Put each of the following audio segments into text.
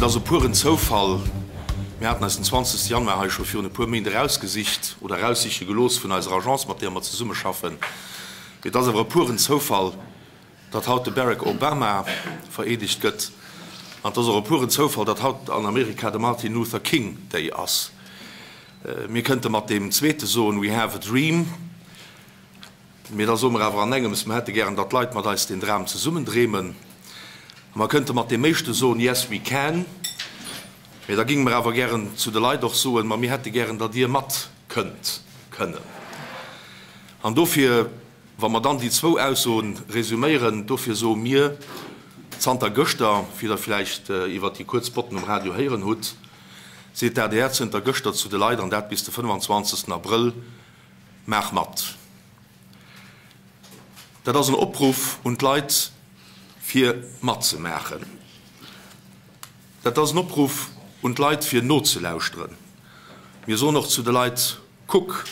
ass e puren Zoufall, mir haten eis den 20 Januar hei scho virun e puer Méint erausgesicht oder eraussiche gelooss vun eiser Agence, mat deeër mer zesummeschaffen, mee et ass awer e puren Zoufall, datt haut de Barack Obama vereedegt gëtt an et ass och e puren Zoufall, datt haut an Amerika de Martin Luther King Day ass. Mir kënnte mat deem zweete soen, We have a dream. Mee da soe mer awer an engems, mer hätte gären, datt d'Leit mat eis deen Dram zesummen dreemen. A mer kënnte mat deem éischte soen, Yes, we can. Mee da géinge mer awer gären zu de Leit och soen, Ma mir hätte gären, datt Dir mat kënnt kënnen. An dofir, wa mer dann déi zwou Aussoen resüméieren, dofir soe mir zanter gëschter, wéi Der vläicht iwwert déi kuerz Spotten um Radio héieren hutt, seet d'ADR zënter gëschter zu de Leit, an dat bis de 25. Abrëll, Maach mat! Dat ass en Opruff un d'Leit, fir matzemaachen. Dat ass en Opruff un d'Leit, fir nozelauschteren. Mir soen och zu de Leit, Kuck!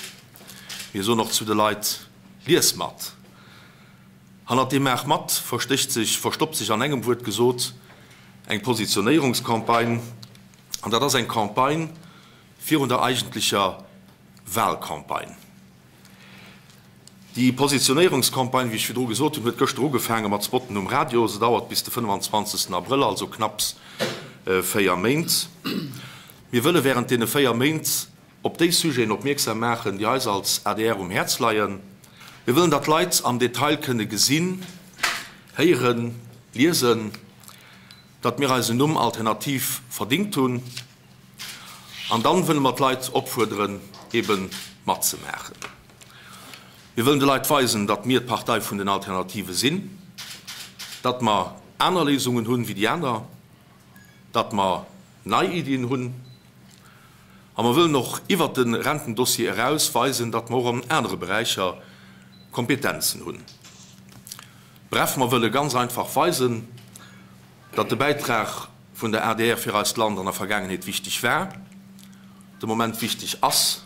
Mir soen och zu de Leit, Lies mat! Hannert deem Maach mat verstécht sech, verstoppt sech an engem Wuert gesot eng Positionéierungscampagne. An dat ass eng Campagne virun der eigentlecher Wahlcampagne. Déi Positionéierungscampagne, wéi ech virdru gesot hunn, huet gëschter ugefaange mat Spotten um Radio. Se dauert bis de 25. Abrëll, also knapps 4 Méint. Mir wëlle während deene 4 Méint op déi Sujeten opmierksam maachen, déi eis als adr um Häerz leien. Mir wëllen, datt d'Leit am Detail kënne gesinn, héieren, liesen, datt mir eisen Numm Alternativ verdingt hunn. An dann wëlle mer d'Leit opfuerderen, eben matzemaachen. Mir wëllen de Leit weisen, datt mir d'Partei vun den Alternative sinn, datt mer aner Léisungen hunn wéi déi aner, datt mer nei Iddien hunn. A mer wëllen och iwwert de Rentendossier eraus weisen, datt mer och an anere Beräicher Kompetenzen hunn. Bref, mer wëlle ganz einfach weisen, datt de Bäitrag vun der adr fir eist Land an der Vergaangenheet wichteg war, de Moment wichteg ass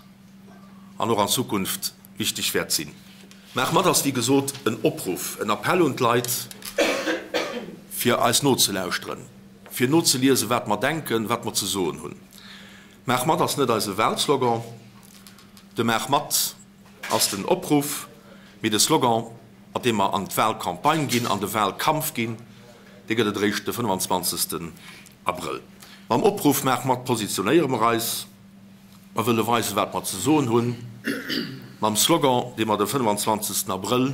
an och an Zukunft wichteg wäert sinn. Maach mat ass wéi gesot en Opruff, en Appell un d'Leit, fir eis nozelauschteren, fir nozeliesen, wat mer denken, wat mer ze soen hunn. Maach mat ass net eise Wahlslogan. De Maach mat ass den Opruff, mee de Slogan, mat deem mer an d'Wahlcampagne ginn, an de Wahlkampf ginn, dee gëtt et eréischt de 25. Abrëll. Mam Opruff Maach mat positionéiere mer eis. Mer wëlle weisen, wat mer ze soen hunn. Mam Slogan, dee mer de 25. Abrëll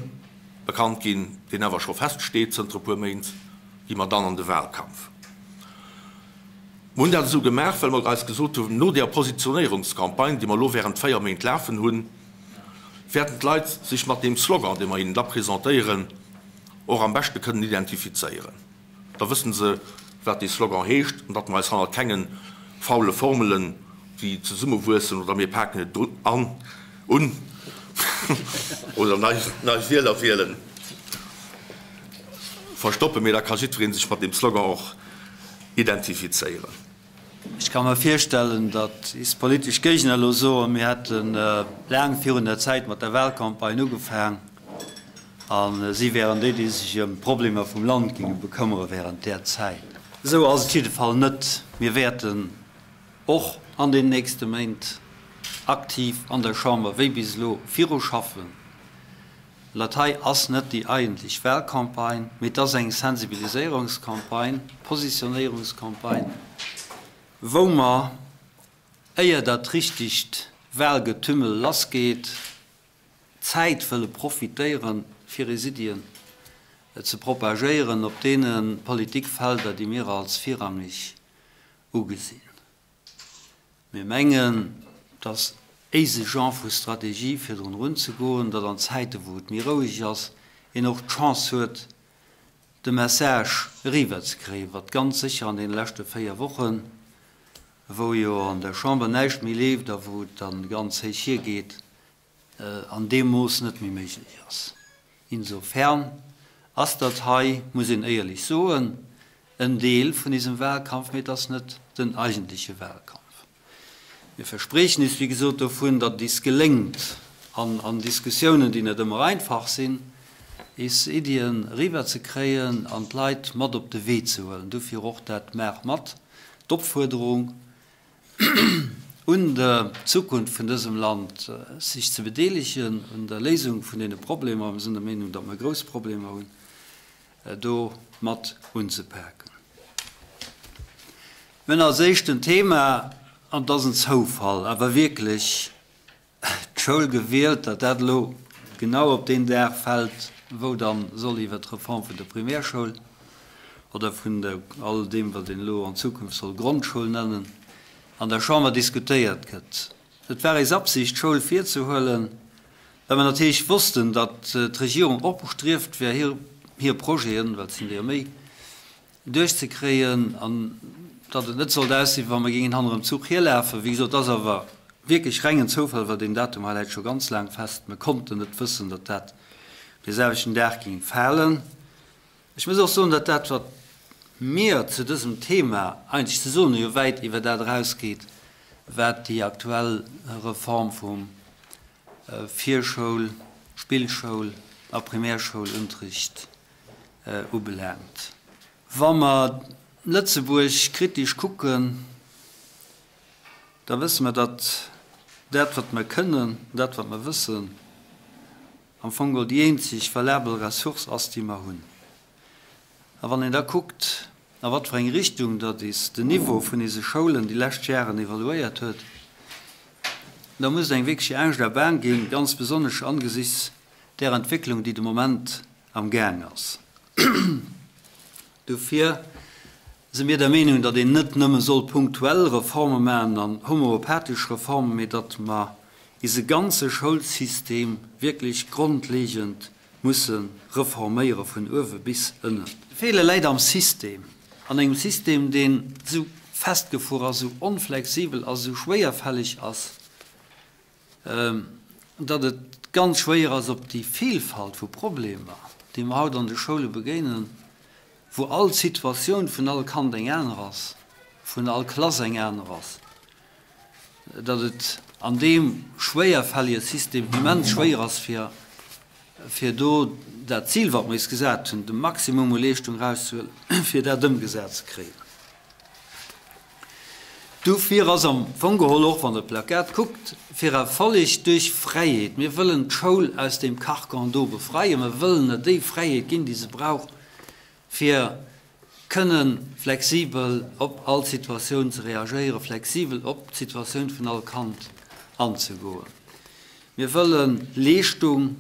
bekannt ginn, deen awer scho feststeet zënter e puer Méint, gi mer dann an de Wahlkampf. Mer hunn dat esou gemaach, well mer eis gesot hunn, no där Positionéierungscampagne, déi mer elo während 4 Méint lafen hunn, wäerten d'Leit sech mat deem Slogan, dee mer hinnen da presentéieren, och am beschte kënnen identifizéieren. Da wëssen se, wat dee Slogan heescht an datt mer eis hannert kenge faule Formelen, wéi zesummewuessen oder mir paken et an, un oder nei Wieler wielen, verstoppen. Mee da ka jiddweree sech mat deem Slogan och identifizéieren. Ech ka mer virstellen, datt is politesch Géigner elo soen, mir hätte laang virun der Zäit mat der Wahlcampagne ugefaang a si wären déi, déi sech ëm d'Problemer vum Land géinge bekëmmere während där Zäit. Esou ass et jidde Fall net. Mir wäerten och an den nächste Méint aktiv an der Chamber wéi bis elo viruschaffen. Dat hei ass net déi eigentlech Wahlcampagne, mee et ass eng Sensibiliséierungscampagne, Positionéierungscampagne, wou mer, éier dat richtegt Wahlgetümmel lassgeet, d'Zäit wëlle profitéieren, fir is Iddien ze propagéieren op deene Politikfelder, déi mir als virrangeg ugesinn. Mir mengen, dass éise Genre vu Strategie, fir drun erunzegoen, datt an Zäiten, wou et méi roueg ass, een och d'Chance huet, de Message eriwwerzekréien, wat ganz sécher an deene leschte 4 Wochen, wou jo an der Chamber näischt méi leeft a wou et da ganz héich hiergeet, an deem Mooss net méi méiglech ass. Insofern ass dat hei, muss een éierlech soen, en Deel vun isem Wahlkampf, mee et ass net den eigentleche Wahlkampf. Mir verspriechen is, wéi gesot, dovun, datt et is geléngt, an Diskussiounen, déi net ëmmer einfach sinn, is Iddien eriwwerzekréien an d'Leit mat op de Wee ze huelen. Dofir och dat Maach mat! d'Opfuerderung, un der Zukunft vun dësem Land sech ze bedeelegen, un der Léisung vun deene Problemer, mir sinn der Meenung, datt mer grouss Problemer hunn, do mat unzepaken. Mir hunn als éischten Thema, an et ass en Zoufall, awer wierklech, d'Schoul gewielt, datt dat elo genau op deen Dag fält, wou dann soll iwwert d'Reform vun der Primärschoul oder vun der all deem, wat een elo an Zukunft soll Grondschoul nennen, an der Chamber diskutéiert gëtt. Et war eis Absicht, d'Schoul virzehuelen, well mer natierlech wossten, datt d'Regierung och bestrieft wär, hir hir Projeten, well et sinn der jo méi, duerchzekréien an datt et net sollt aussinn, wa mer géingen hannerem Zuch hierlafen. Wéi gesot, et ass awer wierklech rengen Zoufall, well deen Datum hei läit scho ganz laang fest. Mer konnten net wëssen, datt dat op dee selwechten Dag géing falen. Ech muss och soen, datt dat, wat mir zu dësem Thema eigentlech ze soen hunn, jo wäit iwwer dat erausgeet, wat déi aktuell Reform vum Virschoul-, Spillschoul a Primärschoulunterricht ubelaangt. Wa mer Lëtzebuerg kritesch kucken, da wësse mer, datt dat, wat mer kënnen, dat, wat mer wëssen, am Fong geholl déi eenzeg valabel Ressource ass, déi mer hunn. A wann een da kuckt, a wat fir eng Richtung datt is den Niveau vun ise Schoulen déi lescht Jaren evaluéiert huet, da muss et engem wierklech Angscht a Baang ginn, ganz besonnesch angesichts där Entwécklung, déi de Moment am Gaang ass. Dofir si mir der Meenung, datt een net nëmme soll punktuell Reforme maachen an homoeopathesch Reformen, mee datt mer ise ganze Schoulsystem wierklech grondlegend musse reforméiere vun uewe bis ënnen. De Feeler läit am System, an engem System, deen esou festgefuer ass, esou onflexibel ass, esou schwéierfälleg ass, datt et ganz schwéier ass op déi Vielfalt vu Problemer, déi mer haut an de Schoule begéinen, wou all Situatioun vun all Kand eng aner ass, vun all Klass eng aner ass, datt et an deem schwéierfällige System immens schwéier ass, fir, fir do dat Zil, wat mer eis gesat hunn, de Maximum u Leeschtung erauszehuelen, fir dat ëmgesat ze kréien. Dofir ass am Fong geholl, och wann Der d'Plakat kuckt, fir Erfolleg duerch Fräiheet. Mir wëllen d'Schoul aus deem Carcan do befreien. Mir wëllen der déi Fräiheet ginn, déi se brauch, fir kënne flexibel op all Situatioun ze reagéieren, flexibel op d'Situatioun vun all Kand anzegoen. Mir wëlle Leeschtung.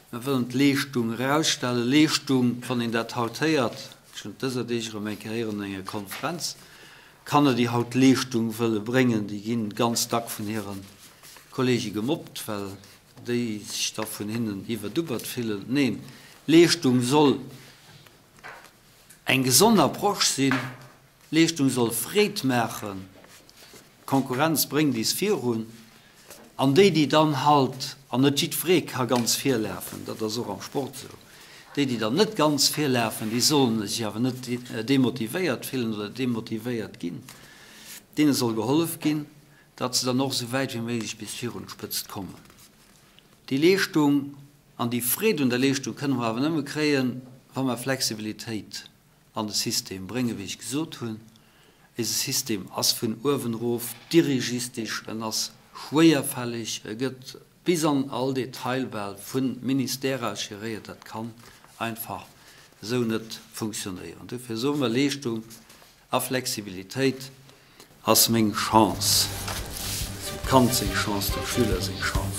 Mir wëllen d'Leeschtung erausstellen. Leeschtung, wann een dat haut héiert, ech hunn et dëser Deeg erëm eng Kéier héieren an enger Konferenz, Kanner, déi haut Leeschtung wëlle bréngen, déi gi ganz dack vun hire Kollege gemobbt, well déi sech da vun hinnen iwwerdubbert fillen. Neen, Leeschtung soll eng gesond Approche sinn. Leeschtung soll Freed maachen. Konkurrenz bréngt is virun. An déi, déi dann halt, an net jiddweree ka ganz vir lafen, dat ass och am Sport esou, déi, déi dann net ganz vir lafen, déi sollen sech awer net demotivéiert fillen oder demotivéiert ginn. Deene soll gehollef ginn, datt se dann och esou wäit wéi méiglech bis virun d'Spëtzt kommen. Déi Leeschtung an déi Freed un der Leeschtung kënne mer awer nëmme kréien, wa mer Flexibilitéit an de System bréngen, wéi ech gesot hunn. Eise System ass vun uewen erof dirigistesch, en ass schwéierfällig, e gëtt bis an all Detail bal vu Ministère aus geréiert. Dat kann einfach esou net funktionéieren. Dofir soe mer, Leeschtung a Flexibilitéit ass meng Chance, ass dem Kand seng Chance, dem Schüler seng Chance.